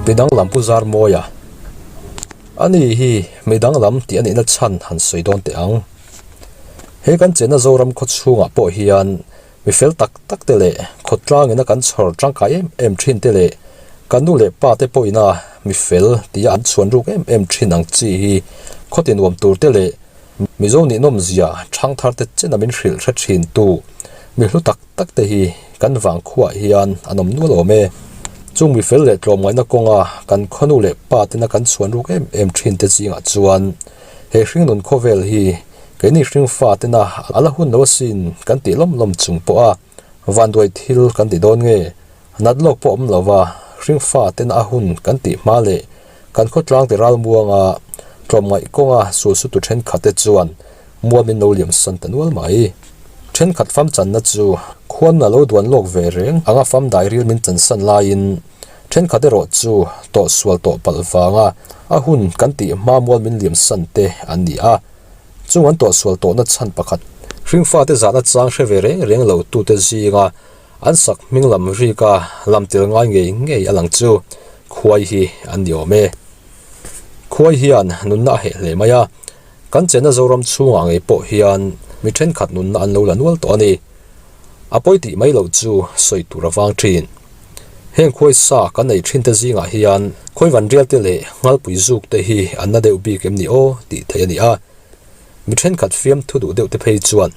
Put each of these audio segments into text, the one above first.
Mi danglam Pu Zarmawia a ni hi mi danglam tih a nihna chhan han sawi dawn teh ang. He kan chenna Zoram khaw chhungah pawh hian mi fel tak tak te leh khawtlangin a kan chhawr tangkai em em thin te leh kan nu leh pa te pawhin a mi fel tia an chhuan ruk em em thin ang chi hi khaw ti nuam tur te leh Mizo ninawm zia thangthar te chena min hrilh hre thin tu mi hlu tak tak te hi kan vang khuaah hian an awm nual awm e. Chung mi fel leh tlawmngaihna kawnga kan khawnu leh pa tena kan chhuan ruk em em thin te zingah chuan he hringnun khawvel hi keini hringfa tena a la hun lo asin kan tih lawm lawm chung pawha vanduai thil kan ti dawn nge? Nat lawk pawh awm lova hringfa tena a hun kan tih hma leh kan khawtlang ti ralmuanga tlawmngaih kawnga sulsutu thenkhat te chuan mual min lo liam san ta nual mai. Thenkhat fam channa chu khuan a lo duan lawk ve reng anga fam dairil min chansan laiin thenkhat erawh chu tawhsual tawh palh vanga a hun kan tih hma mual min liam san te an ni a. Chung an tawhsual tawhna chhan pakhat hringfate zahna chang hre ve reng reng lo tute zinga An sak hming lam rika lam tel ngai ngei ngei a lang chu khuai hi an ni awm e. Khuai hian nunna a heh hle mai a, kan chenna Zoram chhungah ngei pawh hian mi thenkhat nunna an lo la nual tawh a ni. A pawi tih mai loh chu sawi tur a vang thin. Heng khuai sa kan nei thin te zingah hian khawi van rial te leh nghalpui zuk te hi an na deuh bik em ni aw tih theih a ni a. Mi thenkhat fiamthu duh deuh te phei chuan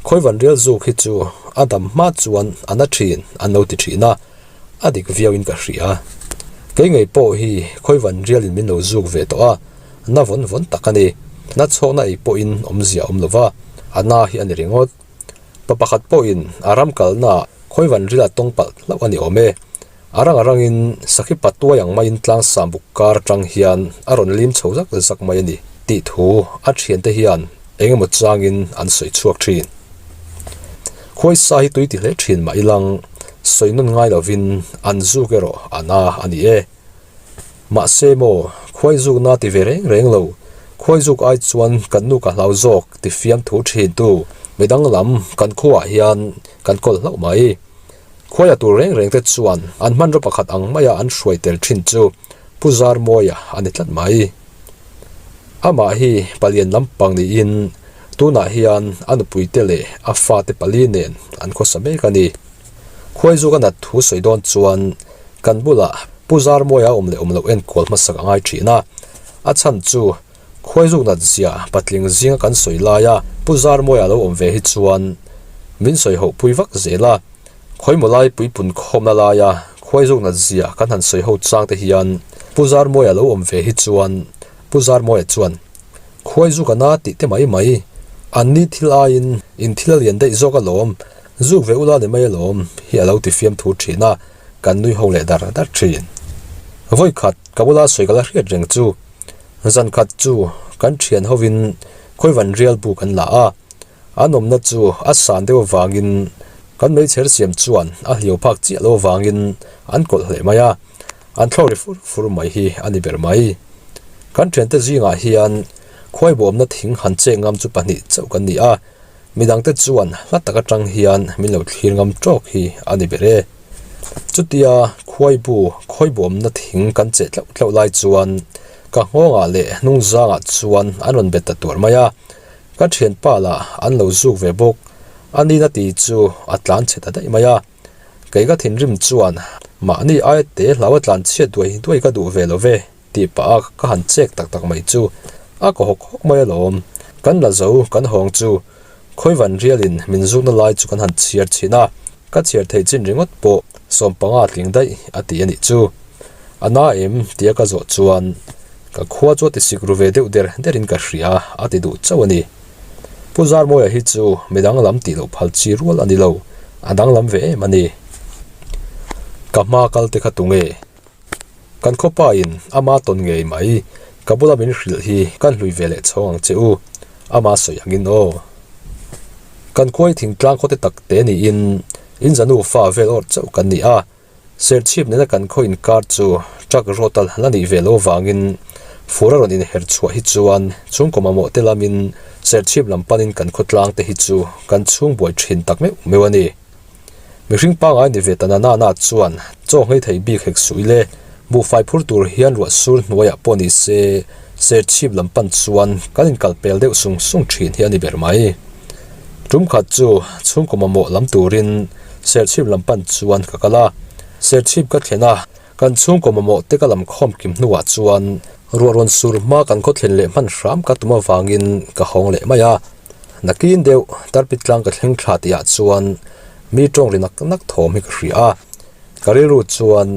Khawivan rial zuk hi chu a dam hma chuan a na thin an lo ti thin a, a dik viau in ka hria. Kei ngei pawh hi khawivan rial in min lo zuk ve tawh a, na vawn vawn tak a ni. Na chhawkna ei pawhin awmzia a awm lo va, a na hi a ni ringawt. Pa pakhat pawhin a ram kalna ah khawivan rial a tawng palh hlauh a ni awm e. A rang a rangin sakhi patuai ang maiin tlang sambuk kar atang hian a rawn lim chho zak zak mai a ni tih thu a thiante hian eng emaw changin an sawi chhuak thin. Khuaisa hi tui ti hle thin mah ilang sawi nawn ngai lovin an zuk erawh a na a ni e. Mahse maw khuai zukna ti ve reng reng lo, khuai zuk ai chuan kan nu ka hlau zawk ti fiam thu thin tu midang lam kan khuaah hian kan kawl hlauh mai. Khuaia tur reng reng te chuan an hmanraw pakhat ang maia an hruai tel thin chu Pu Zarmawia a ni tlat mai. Amah hi palian lampang niin tunah hian a nupui te leh a fate pali nen an khawsa mek a ni. Khuaizuk a nat thu sawi dawn chuan kan bulah Pu Zarmawia a awm leh awm loh enkual hmasak a ngai thin a, a chhan chu Khuaizuk nat zia patling zinga kan sawi laia Pu Zarmawia lo awm ve hi chuan min sawi hoh pui vak zel a. Khawimaw lai puipun khawmna laia Khuaizuk nat zia kan han sawi ho chang te hian Pu Zarmawia lo awm ve hi chuan Pu Zarmawia chuan Khuaizuk a na tih te mai mai an ni thil aiin in thil a lian daih zawk alawm, zuk ve ula ni mai alawm hi a lo ti fiamthu thin a, kan nui ho leh dar dar thin. Vawikhat ka bula sawi ka la hriat reng chu Zan khat chu kan thian hovin khawivan rial bu kan la a, an awmna chu a san deuh avangin kan meichher siam chuan a hliau phak chiah lo avangin an kawlh hle mai a, an thlawk ri fur fur mai hi a ni ber mai. Kan thiante zingah hian khuai bawmna thing han chek ngam chu pahnih chauh kan ni a, midangte chuan hla tak atang hian min lo thlir ngam tawk hi a ni ber e. Chutia khuai bu khawi bawmna thing kan cheh tlauh tlauh lai chuan ka nghawngah leh hnung zangah chuan an rawn bet ta tuar mai a, ka thianpa lah an lo zuk ve bawk. A nina ti chu a tlan chhe ta daih mai a, kei ka thinrim chuan mahni aia te hlau a tlan chhiat duai duai ka duh ve lo ve tih pah a ka han chek tak tak mai chu a kaw hawk hawk mai alawm. Kan la zo kan hawng chu khawivan rialin min zukna lai chu kan han chhiar chhin a. Ka chhiar theih chin ringawt pawh sawmpanga tling daih a ti a nih chu. A na em tia ka zawh chuan ka khua chu a ti sik ru ve deuh der derin ka hria a ti duh chauh a ni. Pu Zarmawia hi chu mi danglam tih loh phal chi rual a ni lo, a danglam ve em a ni. Ka hma kal te kha tunge? Kan khawpa in ama tawn ngei mai, ka bula min hrilh hi kan hlui ve leh chhawng ang che u, ama sawi angin aw. Kan khuai thingtlang khawte tak te niin in zanu fa vel awrh chauh kan ni a, serchhip nena kan khaw inkar chu truck road a la nih ve lo vangin fur a rawn inher chhuah hi chuan chhungkaw mamawh te lamin serchhip lam panin kan khawtlang te hi chu kan chhung buai thin tak meuh meuh a ni. Mihring pangngai ni ve ta na na chuan chaw nghei thei bik hek suh ile. Buhfai phur tur hian ruah sur hnuaiah pawh ni se Serchhip lam pan chuan kan inkal pel deuh sung sung thin hi a ni ber mai. Tum khat chu chhungkaw mamawh lam turin Serchhip lam pan chuan ka kal a, Serchhip ka thlen a, kan chhungkaw mamawh te ka lam khawm kim hnuah chuan ruah rawn sur hma kan khaw thlen leh hman hram ka tum avangin ka hawng leh mai a. Nakin deuh Tarpit tlang ka thleng thla tihah chuan mi tawng ri nak nak thawm hi ka hria a, ka rilru chuan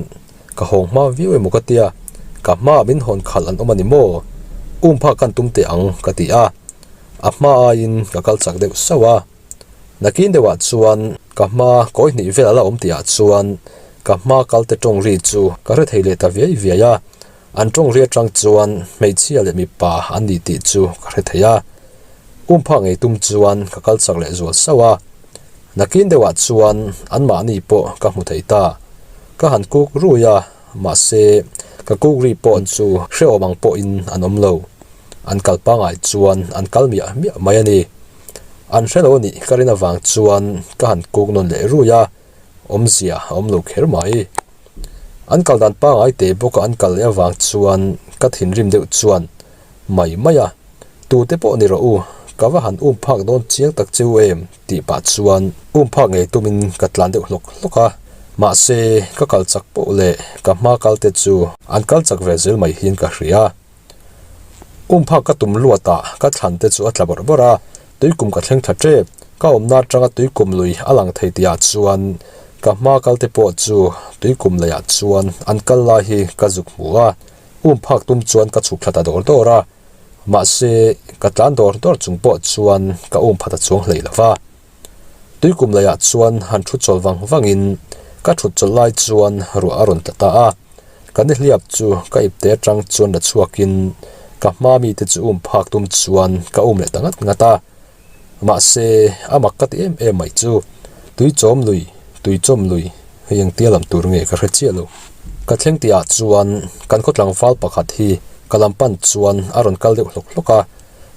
Ka hawng hma viau emaw ka tia, ka hmaah min hawn khalh an awm a ni maw? Um phak kan tum teh ang ka ti a, a hma aiin ka kal chak deuh sauh a. Nakin deuhah chuan ka hma kawi hnih vel a la awm tihah chuan ka hma kal te tawng ri chu ka hre thei leh ta viai viai a, an tawng ri atang chuan hmeichhia leh mipa an ni tih chu ka hre thei a. Um phak ngei tum chuan ka kal chak leh zual sauh a. Nakin deuhah chuan anmahni pawh ka hmu thei ta. Ka han kuk rui a, mahse ka kuk ri pawh chu hrehawm ang pawhin an awm lo. An kal pangai chuan an kal miah miah mai a ni. An hre lo anih ka rin avang chuan ka han kuk nawn leh rui a, awmzia a awm lo kher mai. An kal dan pangai te bawka an kal leh avang chuan ka thinrim deuh chuan mai mai a, Tute pawh ni rawh u, ka va han um phak dawn chiang tak cheu em? tih pah chuan um phak ngei tumin ka tlan deuh hlawk hlawk a. Mahse, ka kal chak poh leh ka hma kal te chu an kal chak ve zel mai hian ka hria. Um phak ka tum luat ah ka thlan te chu a tla bawrh bawrh a, tuikum ka thleng thla tep. Ka awmna atanga tuikum lui a lang thei tihah chuan ka hma kal te pawh chu tuikum leiah chuan an kal lai hi ka zuk hmu a. Um phak tum chuan ka chhuk thla ta dawr dawr a, mahse ka tlan dawr dawr chung pawh chuan ka um pha ta chuang hlei lo va. Tuikum leiah chuan han thu chawl vang vangin ka thut chawlh lai chuan ruah a rawn tla ta a, ka nihliap chu ka ipte atang chuan la chhuakin ka hma mite chu um phak tum chuan ka um leh ta ngat ngat a. Mahse, a mak ka ti em em mai chu, tui chawm lui, tui chawm lui, hei engtia lam tur nge ka hre chiah lo. Ka thleng tihah chuan kan khaw tlangval pakhat hi ka lam pan chuan a rawn kal deuh hlawk hlawk a,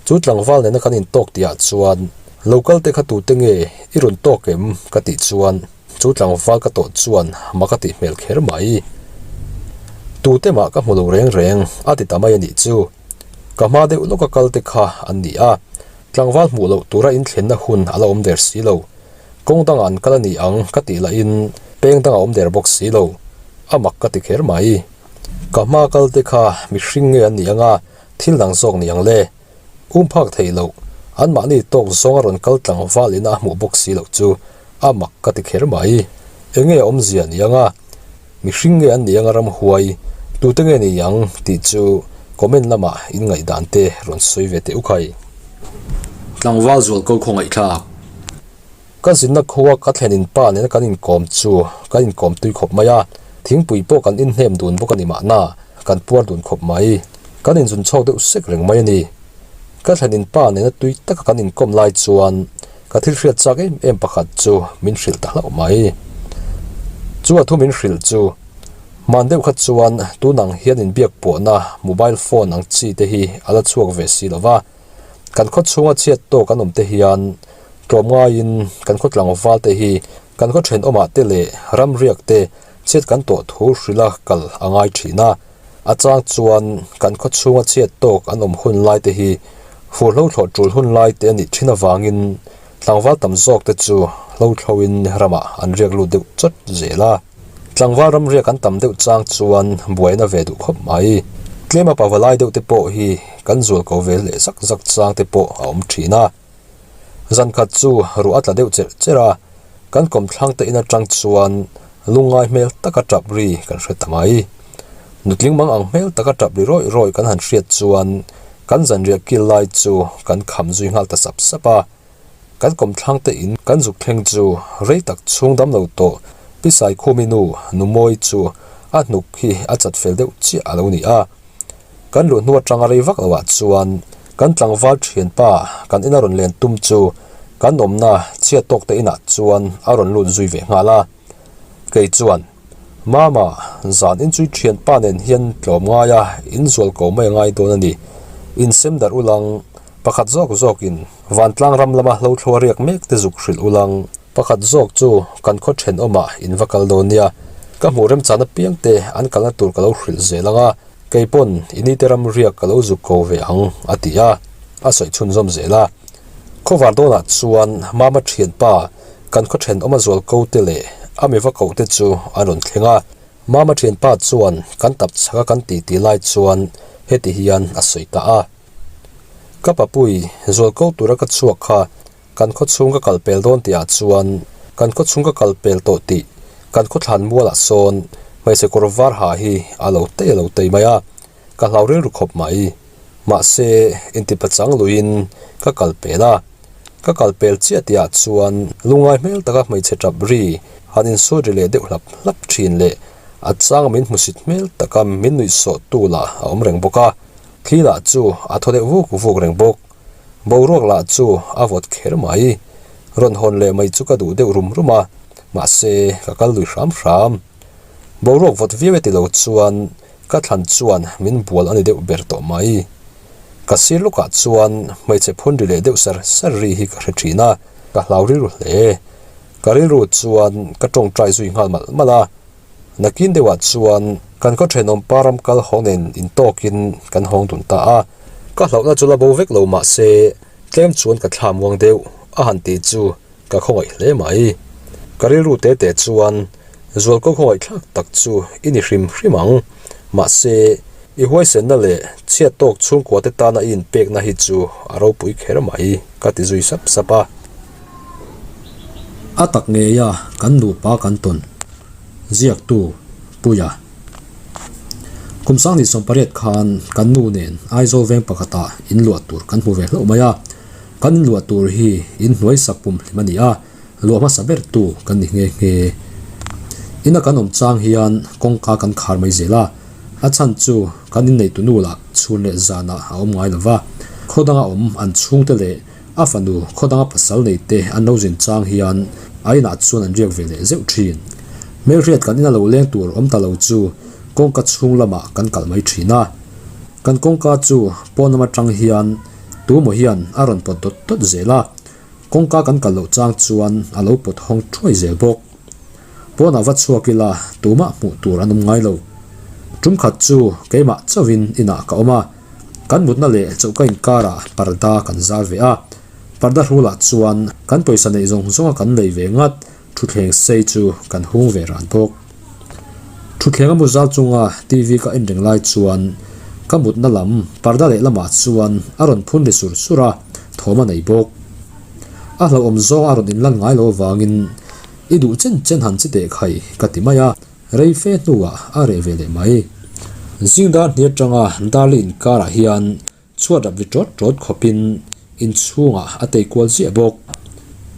chu tlangval nena kan intawk tihah chuan, Lo kal te kha tute nge i rawn tawk em? ka tih chuan chu tlangval ka tawh chuan mak a tih hmel kher mai. Tute mah ka hmu lo reng reng a ti ta mai a nih chu. Ka hma deuh lawka kal te kha an ni a, tlangval hmuh loh tura inthlenna hun a la awm der si lo. Kawng dangah an kal a ni ang ka tih lahin peng dangah awm der bawk si lo. A mak ka ti kher mai. Ka hma kal te kha mihring nge an ni anga thil dang zawk ni ang le? Um phak theih loh, anmahni tawk zawnga rawn kal tlangval ina a hmuh bawk si loh chu a mak ka ti kher mai. Enge awmzia ni anga? Mihring nge an ni anga ramhuai tute nge ni ang tih chu comment lamah in ngaihdan te rawn sawi ve teh u khai. Tlangval zual ko khaw ngaihthlak. Ka zinna khua ka thlen in pa nena kan inkawm chu kan inkawm tui khawp mai a, thingpui pawh kan inhnem dun bawk a ni mahna kan puar dun khawp mai. Kan inzun chhawk deuh sek reng mai a ni. Ka thlen in pa nena tui taka kan inkawm lai chuan Ka thil hriat chak em em pakhat chu min hrilh ta hlauh mai. Chu a thu min hrilh chu, hman deuh kha chuan tunang hian inbiak pawhna mobile phone ang chi te hi a la chhuak ve si lo va. Kan khaw chhunga chhiat tawk an awm te hian tlawm ngaiin kan khaw tlangval te hi kan khaw thenawmah te leh ramriak te chhiat kan tawh thu hrilha kal a ngai thin a. A chang chuan kan khaw chhunga chhiat tawk an awm hun lai te hi fur hlo thlawh tul hun lai te a nih thin avangin tlangval tam zawk te chu hlo thloin ramah an riak lut deuh chawt zel a. Tlangval ram riak an tam deuh chang chuan buaina ve duh khawp mai. Tlema pavalai deuh te pawh hi kan zual ko ve leh zak zak chang te pawh a awm thin a. Zan khat chu ruah a tla deuh cherh cherh a, kan kawmthlang te in atang chuan lungngai hmel taka tap ri kan hre ta mai. Nutling mang ang hmel taka tap ri rawih rawih kan han hriat chuan kan zanriah kil lai chu kan kham zui nghal ta sap sap a. Kan kawmthlang te in kan zuk thleng chu rei tak chhung dam lo tawh Pi Saikhumi nu Numawi chu a hnuk hi a chat fel deuh chiah a lo ni a. Kan luh hnu atanga rei vak loah chuan kan tlangval thianpa kan ina rawn len tum chu kan awmna chhiat tawk te inah chuan a rawn lut zui ve nghal a. Kei chuan, Mama, zan inchui thianpa nen hian tlawm ngai a, inzual ko mai a ngai dawn a ni. Insem darh ulang, pakhat zawk zawkin vantlang ram lama hlo thlua riak mek te zuk hrilh ulang. Pakhat zawk chu kan khaw thenawmah in va kal dawn nia. Ka hmuh remchana piangte an kalna tur ka lo hrilh zel ang a, kei pawn i nite ram riak ka lo zuk ko ve ang, a ti a, a sawi chhunzawm zel a. Khawvar dawnah chuan Mama thianpa kan khaw thenawm a zual ko te leh a mi va koh te chu an rawn thleng a. Mama thianpa chuan kan tap chhak a kan titi lai chuan heti hian a sawi ta a. Ka papui zual ko tura ka chhuak kha Kan khaw chhung ka kal pel dawn tihah chuan kan khaw chhung ka kal pel tawh tih kan khaw thlan mualah sawn hmeichhe kawr var ha hi a lo tei a lo tei mai a, ka hlau rilru khawp mai. Mahse, intipachang luiin ka kal pel a. Ka kal pel chiah tihah chuan lungngai hmel taka hmeichhe tap ri han insut ri leh deuh hlap hlap thin leh a changa min hmusit hmel taka min nuihsawhtu lah a awm reng bawk a, thli lah chu a thaw deuh vuk vuk reng bawk. Boruak lah chu a vawt kher mai. Rawn hawn leh mai chu ka duh deuh rum rum a, mahse ka kal lui hram hram. Boruak vawt viau e ti lo chuan ka thlan chuan min bual a ni deuh ber tawh mai. Ka sir lukah chuan hmeichhe phun ri leh deuh sar sar ri hi ka hre thin a, ka hlau rilru hle. Ka rilru chuan ka tawngtai zui nghal malh malh a. Nakin deuhah chuan kan khaw thenawm pa ram kal hawng nen intawkin kan hawng dun ta a. Ka hlauhna chu la bo vek lo mahse tlem chuan ka thla muang deuh a han tih chu ka khawngaih hle mai. Ka rilru te te chuan zualko khawngaih thlak tak chu i ni hrim hrim ang. Mahse i huaisenna leh chhiat tawk chhungkua te tana i inpekna hi chu a ropui kher mai ka ti zui sap sap a. A tak ngeia kan nupa kan tawn ziaktu Puia. Kum sanghnih 18 khan kan nu nen Aizawl veng pakhatah in luah tur kan hmu ve hlauh mai a. Kan in luah tur hi in hnuai sak pum hlim a ni a, luah hmasa ber tu kan ni nghe nghe. Ina kan awm chang hian kawngka kan khar mai zel a, a chhan chu kan inneitu nu lah chhun leh zanah a awm ngai lo va, khaw danga awm an chhungte leh A fanu khaw danga pasal nei te an lo zin chang hian a inah chuan an riak ve leh zeuh thin. Hmelhriat kan ina lo leng tur awm ta lo chu kawngka chhung lamah kan kalh mai thin a. Kan kawngka chu pawn lam atang hian tumaw hian a rawn pawt dawt dawt zel a, kawngka kan kalh loh chang chuan a lo pawt hawng thuai zel bawk. Pawnah va chhuak ila tumah hmuh tur an awm ngai lo. Tum khat chu keimah chauhin inah ka awm a. Kan mutna leh choka inkarah parda kan zar ve a, parda hrulah chuan kan pawisa neih zawng zawnga kan lei ve ngat thutthleng sei chu kan hung ve ran bawk. Thutthleng a mu zal chunga TV ka en reng lai chuan ka mutna lam parda leh lamah chuan a rawn phun ri sur sur a, thawm a nei bawk. A hlauhawm zawng a rawn inlan ngai lo avangin i duh chen chen han chi teh khai ka ti mai a. Rei fe hnuah a reh ve leh mai. Zing dar hni atanga Darli inkarah hian chhuat rap ri tawt tawt khawpin inchhungah a tei kual ziah bawk.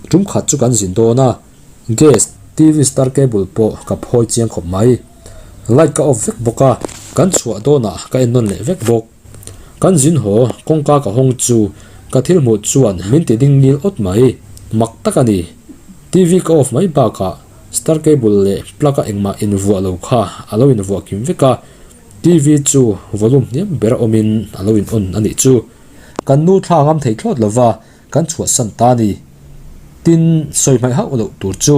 Tum khat chu kan zin dawn a, gas, TV star cable pawh ka phawi chiang khawp mai. Light ka off vek bawk a, kan chhuah dawnah ka en nawn leh vek bawk. Kan zin haw kawngka ka hawng chu ka thil hmuh chuan min ti ding ngil awt mai. Mak tak a ni. TV ka off mai bakah Star cable leh plug a engmah invuah lo kha a lo invuah kim vek a, TV chu volume hniam ber a awmin a lo in on a nih chu. Kan nu thla ngam thei thlawt lova kan chhuahsan ta a ni. Tin, sawi hmaih hauh loh tur chu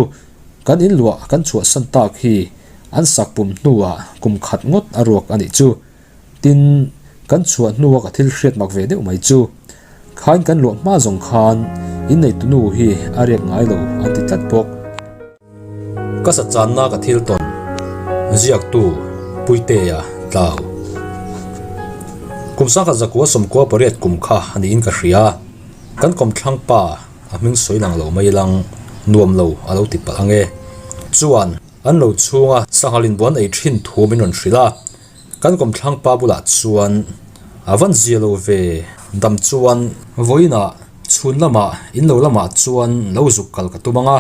kan inluah kan chhuahsan tak hi an sak pum hnuah kum khat ngawt a ruak a nih chu. Tin, kan chhuah hnua ka thil hriat mak ve deuh mai chu, khain kan luah hma zawng khan inneitu nu hi a riak ngai lo an ti tlat bawk. Ka sa channa ka thil tawn, ziaktu Puitea Tlau. Kum sangkhat zakua sawmkua pariat kum kha a niin ka hria. Kan kawmthlang pa a hming sawi lang lo mai lang nuam lo a lo ti palh ang e. Chuan an lo chhunga sanghal inbuan ei thin thu min rawn hrilh a. Kan kawmthlang pa bulah chuan a van zia lo ve dam chuan vawiinah chhun lamah in lo lamah chuan lo zuk kal ka tum ang a,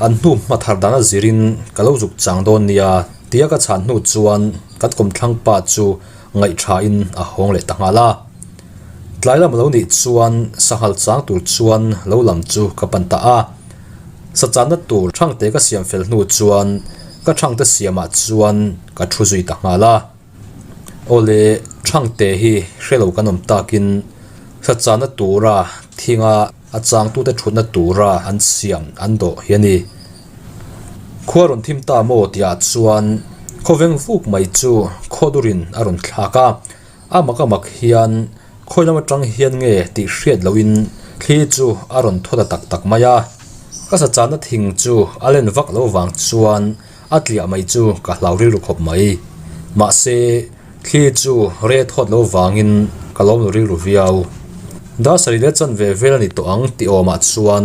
an hnu hma thar dana zirin ka lo zuk chang dawn nia tia ka chhan hnu chuan kan kawmthlang pa chu ngaihthain a hawng leh ta nghal a. Tlai lam lo nih chuan sanghal chang tur chuan lo lam chu ka pan ta a. Sa channa tur thangte ka siam fel hnu chuan ka thangte siamah chuan ka thu zui ta nghal a. Awle thangte hi hre lo kan awm takin sa channa tura thinga a changtute thutna tura an siam an dawh hi a ni. Khua rawn thim ta maw tihah chuan khawveng vuk mai chu khawdurin a rawn thlak a, a mak a mak hian khawi lam atang hian nge tih hriat lohin thli chu a rawn thaw ta tak tak mai a. Ka sa chahna thing chu a len vak lo vang chuan a tliah mai chu ka hlau rilru khawp mai. Mahse, thli chu re thawt lo vangin ka lawm lo rilru viau. Dar sarih leh chanve vel a ni tawh ang tih awmah chuan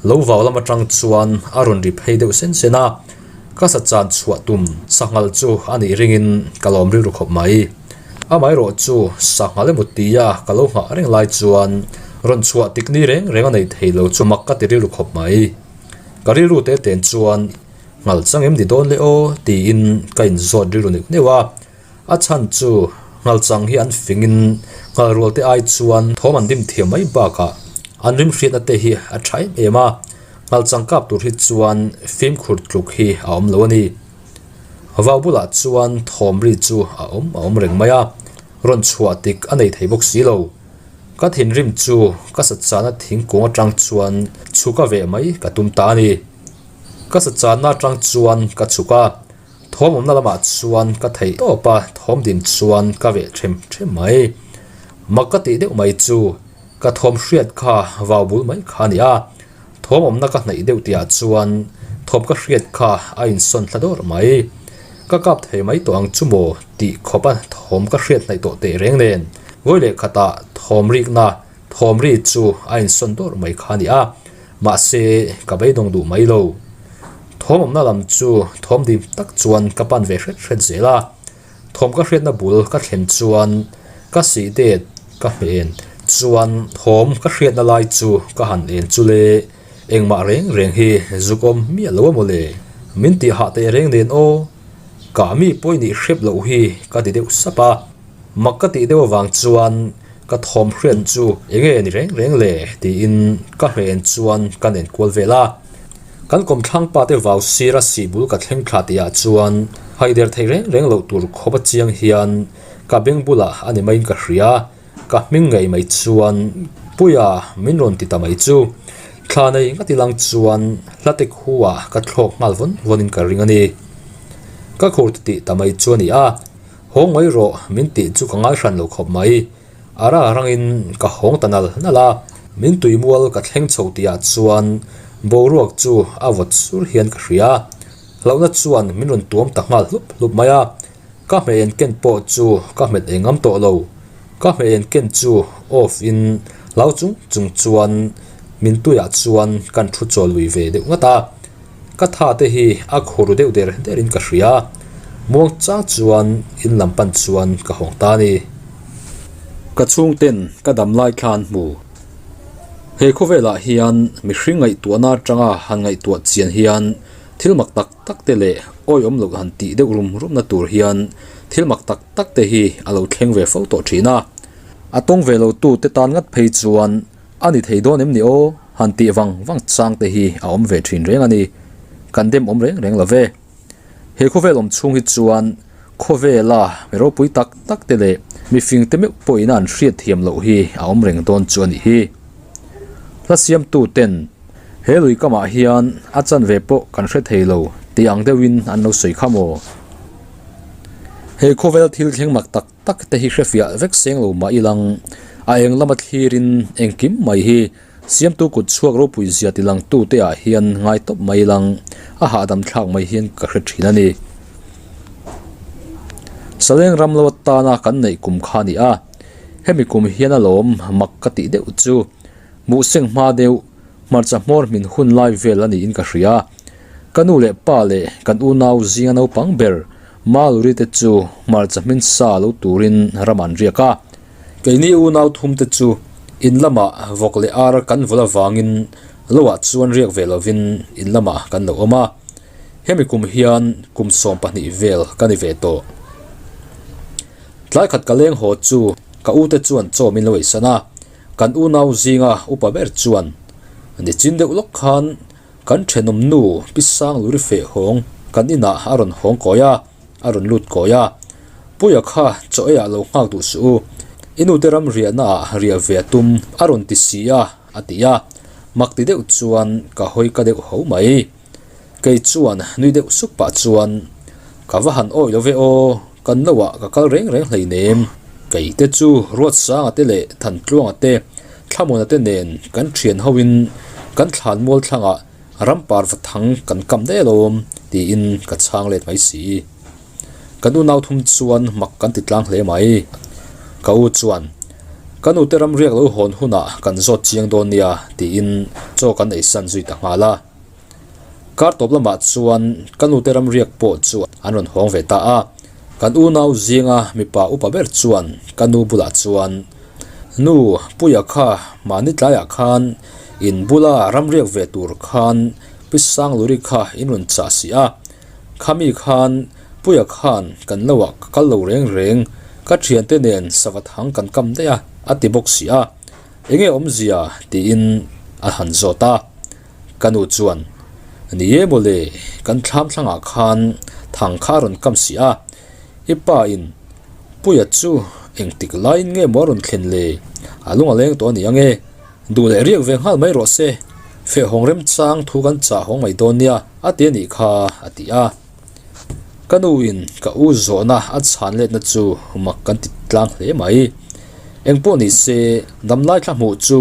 Lo vau lam atang chuan a rawn ri phei deuh sen sen a, ka sa chan chhuah tum sanghal chu a nih ringin ka lawm rilru khawp mai. Amaherawh chu sanghal emaw tia ka lo nghah reng lai chuan rawn chhuah tik ni reng reng a nei thei lo chu mak ka ti rilru khawp mai. Ka rilru te ten chuan nghal chang em ni dawn le aw tiin ka inzawt rilru neuh neuh a. A chhan chu nghalchang hi an fingin nghalrual te ai chuan thawm an rim thiam mai bakah an rim hriatna te hi a tha em em a, nghalchang kap tur hi chuan fimkhur tluk hi a awm lo a ni. Vau bulah chuan thawm ri chu a awm a awm reng mai a, rawn chhuah tik a nei thei bawk si lo. Ka thinrim chu ka sachana thingkung atang chuan chhuk a veh mai ka tum ta a ni. Ka sachana atang chuan ka chhuk a. Thawm awmna lamah chuan ka theih tawp a, thawm din chuan ka veh them them mai. Mak ka tih deuh mai chu ka thawm hriat kha vau bul mai kha a ni a, thawm awmna ka hnaih deuh tihah chuan thawm ka hriat kha a insawn thla dawrh mai. Ka kap thei mai tawh ang chu maw tih khawpa thawm ka hriat hnaih tawh teh reng nen vawi leh khatah thawm rikna thawm ri chu a insawn dawrh mai kha a ni a. Mahse, ka beidawng duh mai lo. Thawm awmna lam chu thawm dim tak chuan ka pan ve hret hret zel a. Thawm ka hriatna bul ka thlen chuan ka sih det ka hmeh en chuan thawm ka hriatna lai chu ka han en chu le, engmah reng reng hi zuk awm miah lo a maw le? Min tih hah teh reng nen aw, kah mi pawi nih hrep loh hi ka ti deuh sap a. Mak ka tih deuh avang chuan ka thawm hriat chu enge ni reng reng le tiin ka hlen chuan ka nen kual vel a. Kan kawmthlang pa te vau sir a sih bul ka thleng thla tih ah chuan haider thei reng reng loh tur khawp a chiang hian ka beng bulah a ni maiin ka hria. Ka hming ngei mai chuan Puia min rawn ti ta mai chu thla nei ngati lang chuan hla te khuah ka thlawk nghal vawn vawn in ka ring a ni. Ka khur ti tih ta mai chu a ni a. Hawng mai rawh min tih chu ka ngai hran lo khawp mai. A rang rangin ka hawng ta nal nal a, min tuimual ka thleng chho tihah chuan boruak chu a vawt sur hian ka hria. Hlauhna chuan min rawn tuam ta nghal hlup hlup mai a, ka hmeh en ken pawh chu ka hmet eng ngam tawh lo. Ka hmeh en ken chu off in hlau chung chung chuan min tuiah chuan kan thu chawl lui ve deuh ngat a. Ka tha te hi a khur deuh der der in ka hria, muang chang chuan in lam pan chuan ka hawng ta a ni. Ka chhungten ka dam lai thla an hmu. He khawvelah hian mihring ngaihtuahna atanga han ngaihtuah chian hian thil mak tak tak te leh awiawm loh han tih deuh rum rumna tur hian thil mak tak tak te hi a lo thleng ve fo tawh thin a. A tawng ve lo tu te tan ngat phei chuan a ni thei dawn em ni aw? Han tih vang vang chang te hi a awm ve thin reng a ni. Kan dem awm reng reng lo ve. He khawvel awm chhung hi chuan khawvela mi ropui tak tak te leh mifing te meuh pawhin an hriat thiam loh hi a awm reng dawn chu a nih hi. Hla siamtu ten he lui kamah hian a chanve pawh kan hre thei lo tih ang deuhin an lo sawi kha maw? He khawvel thil thleng mak tak tak te hi hrefiah vek seng lo mah ilang a eng lama thlirin engkim mai hi Siamtu kut chhuak ropui zia ti lang tu te ah hian ngai tawp mai lang a hahdam thlak mai hian ka hre thin a ni. Saleng ram lo atana kan neih kum kha a ni a, hemi kum hian a lawm mak ka tih deuh chu Muhseng hma deuh hmarcha hmawr hmin hun lai vel a niin ka hria. Ka nu leh pa leh kan unau zinga naupang ber Maluri te chu hmarcha hmin sa lo turin ram an riak a. Keini unau thum te chu in lamah vawk leh ar kan vul avangin loah chuan riak ve lovin in lamah kan lo awm a. Hemi kum hian kum 12 vel ka ni ve tawh. Tlai khat ka leng haw chu ka u te chuan chaw min lo eisan a, kan unau zinga upa ber chuan nichin deuh lawk khan kan thenawm nu Pi Sangluri feh hawng kan inah a rawn hawng kawi a. A rawn lut kawi a, Puia kha chaw eiah lo nghak duh suh u, i nute ram riahna ah riah ve a tum a rawn ti si a, a ti a, mak ti deuh chuan ka hawi ka deuh ho mai. Kei chuan nui deuh sup pah chuan, Ka va han awi lo ve aw, kan lo ah ka kal reng reng hleinem. Kei te chu Ruatsanga te leh Thantluanga te, Thlamuana te nen kan thian ho in kan thlan mual thlangah rampar va thang kan kam daih alawm tiin ka chhang let mai si. Kan unau thum chuan mak kan ti tlang hle mai. Ka u chuan, Ka nute ram riak lo hawn hunah kan zawt chiang dawn nia, tiin chaw kan ei san zui ta nghal a. Kar tawp lamah chuan ka nute ram riak pawh chu an rawn hawng ve ta a. Kan unau zinga mipa upa ber chuan ka nu bulah chuan, Nu, Puia kha mahni tlaiah khan in bula ram riak ve tur khan Pi Sangluri kha in rawn chah si a. Khami khan Puia khan kan lo ah ka kal lo reng reng, ka thiante nen savat hang kan kam daih a, a ti bawk si a. Enge awmzia? tiin a han zawt a. Ka nu chuan, Ni e mawle, kan thlam thlangah khan thang kha a rawn kam si a, i pa in Puia chu engtik laiin nge maw a rawn thlen le? A lung a leng tawh a ni ang e. Duh leh riak ve nghal mai rawh se, fehhawng remchang thu kan chah hawng mai dawn nia a ti a nih kha, a ti a. Ka nuin ka u zawhna a chhan letna chu mak kan ti tlang hle mai. Engpawh ni se, damlai thla hmuh chu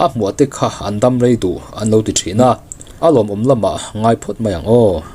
a hmuah te kha an dam rei duh an lo ti thin a, a lawmawm lamah ngai phawt mai ang aw.